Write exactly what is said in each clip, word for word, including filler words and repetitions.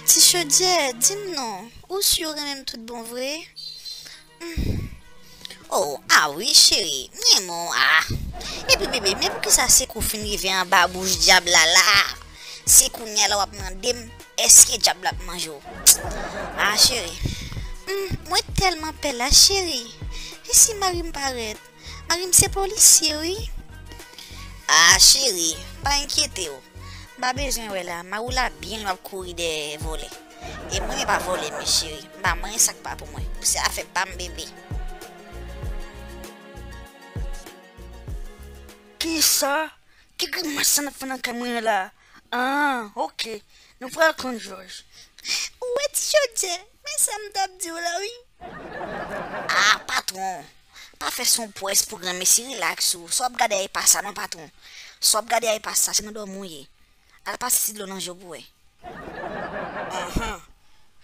Ti chodyè, di m non, ou si w renmen m tout bon vre? Hmm. Oh, a wi, cheri, m renmen w a. Epi, bebe, men poukisa se kou fin rive anba bouch dyab la la? Se kounye a la w ap mande m, èske dyab la ap manje w? A, cheri. Hmm, mwen tèlman pè la, cheri. E si mari m parèt? Mari m se polisye, wi. A, cheri, pa enkyete w. M pa bezwen wè la, mari w la byen lwen ap kouri dèyè vòlè. E mwen, men pa vòlè, men cheri. M pa manyen sa k pa pou mwen. Se afè pa m, bebe. Kisa? Ki grimas sa n ap fè nan kay mwen an la? Ah, ok. Nou pral konn Jòj. Ou wè ti chodyè, men sa m t ap di w la, wi. Ah, patwon. Pa fè son pwès pou granmesi, rilaks ou. Sa w ap gade a e pa sa non, patwon. Sa w ap gade a e pa sa, se nan dòmi w ye. Al pase ti dlo nan je w pou wè. Anhan.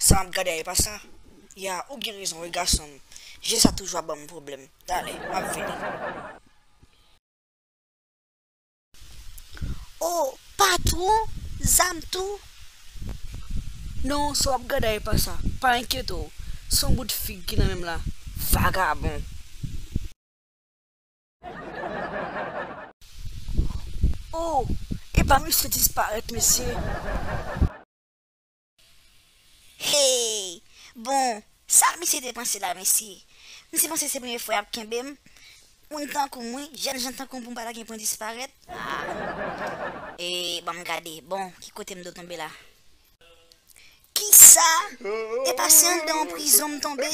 Sa m ap gade a e pa sa. Ya, ou gen rezon wi, gason m. Je sa toujou ap ban m pwoblèm. Talè, m ap vini. Oh, patwon, zam tou? Non, sa w ap gade a e pa sa. Pa enkyete w. Se yon bout fig ki nan men m la. Vagabon. Oh, epa misye disparèt, mesye. Hey! Bon, sa misye te panse la, mesye? Misye panse se premye fwa y ap kenbe m? Moun tankou m, wi, jèn jan tankou m pou m pa ta gen pwen disparèt? Ah. E, ban m gade. Bon, ki kote m dwe tonbe la? Kisa? Epa se anndan yon prizon m tonbe?